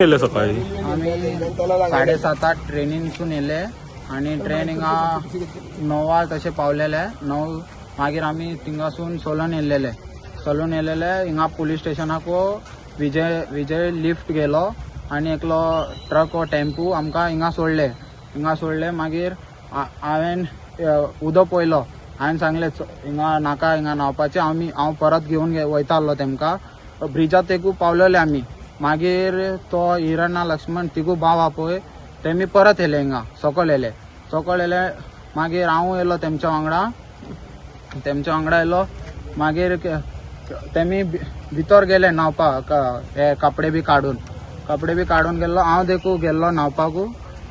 येयले सकाळी? आमी 7:30 ट्रेनीनसून येयले आनी ट्रेन हिंगा 9 तशें पावलेले. 9 मागीर आमी थिंगासून सोलून येयलेले. सोलून येयलेले हिंगा पुलीस स्टेशनाक विजय विजय लिफ्ट गेलो आनी एकलो ट्रक वो टेम्पू आमकां हिंगा सोडले. हिंगा सोडले मागीर हांवें उदक पळयलो. हांवें सांगलें, हिंगा नाका, हिंगा न्हांवपाचें. आमी हांव परत घेवन वयतालो तेमकां. ब्रिजा तेकू पावलेले आमी. मागीर तो हिरणा लक्ष्मण तिगू भाव आहा पळय, तेमी परत येयले हिंगा सकयल येयले. सकयल येयले मागीर हांव येयलो तेमच्या वांगडा. तेमच्या वांगडा येयलो मागीर तेमी भितर गेले न्हांवपाक. हे कपडे बी काडून, कपडे बी काडून गेल्लो. हांव देखू गेल्लो न्हांवपाकू.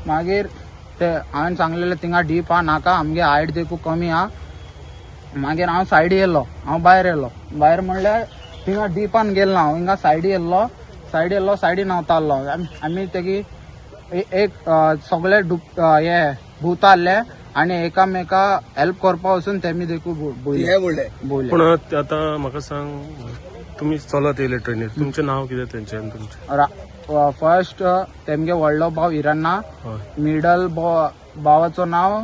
मागीर ते हांवें सांगलेलें थिंगा डीप आहा, नाका, आमगे हायट देखू कमी आहा. मागीर हांव सायडी येयलो. हांव भायर येयलो. भायर म्हणल्यार थिंगा डिपान गेलो ना हांव, हिंगा सायडी येयल्लो. सायडी येयलो, सायडी न्हांवतालो. आमी तेगी एक सगळे डुब हे भुवता आहले आनी एकामेका हेल्प करपा वचून तेमी देखू हे बुडले. बुयले. पूण आतां म्हाका सांग, तुमी चलत येयले ट्रेनीर, तुमचें नांव कितें तेंचें आनी तुमचें? फर्स्ट तेमगे व्हडलो भाव हिरण्णा. हय. मिडल भावाचो नांव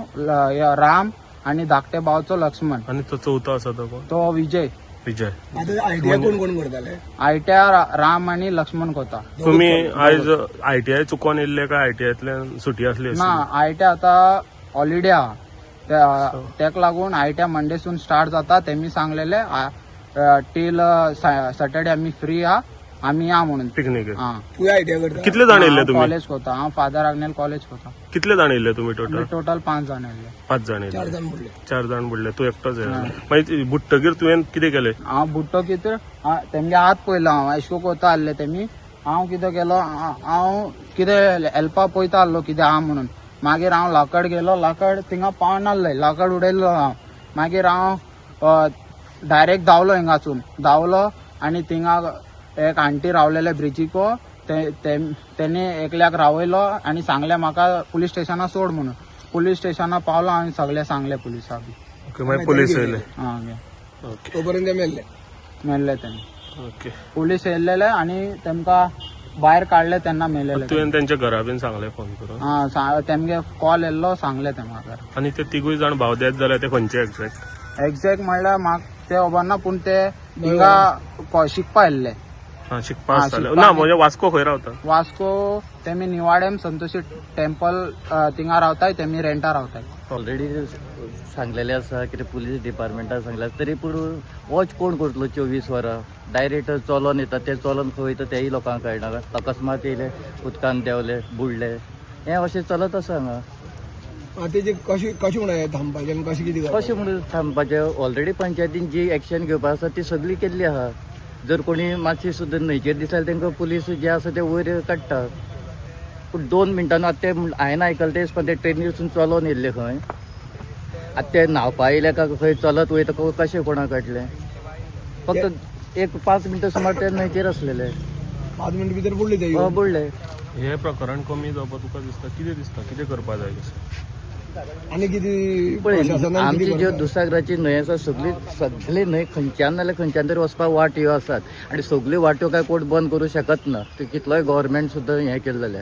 राम आनी धाकटे भावाचो लक्ष्मण. आनी तो चवथो आसा तो कोण? तो विजय. विजय. आतां आयटीआय कोण कोण करताले? आयट्या राम आनी लक्ष्मण कोता. तुमी आयज आयटीआय चुकोन येयल्ले काय आयटीआयतल्यान सुटी आसली? ना, आयट्या आतां हॉलिडे आहा. तेका लागून आयट्या मंडेसून स्टार्ट जाता. तेमी सांगलेले टील सॅटर्डे आमी फ्री आहा, आमी या म्हणून. पिकनीक. हा. तुवें आयटीआय करता? कितले जाण येयल्ले तुमी? कॉलेज कोता हांव, फादर आग्नेल कॉलेज कोता. कितले जाण येयल्ले तुमी आमी टोटल? टोटल 5 जाण येयल्ले. 5 जाण 4 येयल्ले. जाण बुडले. 4 जाण बुडले, तूं एकटोच येयला. मागीर बुडटकीर तुवें कितें केलें? हांव बुडटो कितें, तेमगे हात पयलो हांव. एशको कोता आहले तेमी. हांव कितें केलो, हांव कितें हेल्पा पळयता आहलो कितें आहा म्हणून. मागीर हांव लाकड गेलो. लाकड थिंगा पावनासलें. लाकड उडयल्लो हांव. मागीर हांव डायरेक्ट धांवलो. हिंगासून धांवलो आनी थिंगा एक आंटी रावलेले ब्रिजीको. तेणी एकल्याक रावयलो आनी सांगलें म्हाका पुलीस स्टेशना सोड म्हणून. पुलीस स्टेशना पावलो आनी सगळें सांगलें पुलिसाक बी. ओके, मागीर पुलीस येयले? आं. ओके. तो पर्यंत ते मेल्ले. मेल्ले तेमी. ओके. पुलीस येयल्लेले आनी तेमकां भायर काडले तेन्ना मेलेले. तुवें तेंच्या घरा बीन सांगलें फोन करून? आं, तेमगे कॉल येयल्लो, सांगले ते म्हाका. आनी ते तिगूय जाण भाव देत जाल्यार ते खंयचे एक्झॅक्ट? एग्जॅक्ट म्हणल्यार म्हाका ते खबर ना, पूण ते हिंगा शिकपा येयल्ले. हा, शिकपा हा, आसताले. शिकपा. ना, म्हणजे वास्को खंय रावता? वास्को तेमी निवाडेम संतोषी टेम्पल थिंगा रावताय. तेमी रेंटा रावताय. ऑलरेडी सांगलेलें आसा कितें पुलीस डिपार्टमेंटान सांगलें आसा, तरी पूण वॉच कोण करतलो 24 वरां? डायरेक्ट चलोन येता ते, चलोन खंय वयता तेय लोकांक कळना. अकस्मात येयले, उदकान देंवले, बुडले, हें अशें चलत आसा हांगा. आतां तेजे कशें कशें म्हणून थांबपाचें आनी कशें कितें करपाचें? कशें म्हणून थांबपाचें? ऑलरेडी पंचायतीन जी एक्शन घेवपा आसा ती सगळी केल्ली आहा. जर कोणी मातशी सुद्दां न्हंयचेर दिसल्यार जाल्यार तांकां पुलीस जे आसा ते वयर काडटा. पूण 2 मिनटान आतां ते हांवें आयकलें तें पण ते ट्रेनीरसून चलोन येयल्ले खंय. आतां ते न्हांवपा येयले काय खंय चलत वयता कशें कोणाक कळटलें? फक्त एक 5 मिनटां सुमार ते न्हंयचेर आसलेले. 5 मिनट भितर बुडले ते. हय, बुडले. हे प्रकरण कमी जावपाक तुका दिसता, कितें दिसता, कितें करपा जाय कशें? आनी कितें पळय, प्रशासनान आमची कितें ज्यो करपाक? दुसागराची न्हंय आसा, सगळी सगळी न्हंय खंयच्यान नाल्यार खंयच्यान तरी वचपाक वाटयो आसात आनी सगल्यो वाट्यो काय कोण बंद करूं शकत ना. ते कितलोय गव्हर्मेंट सुद्दां हें केलें जाल्यार.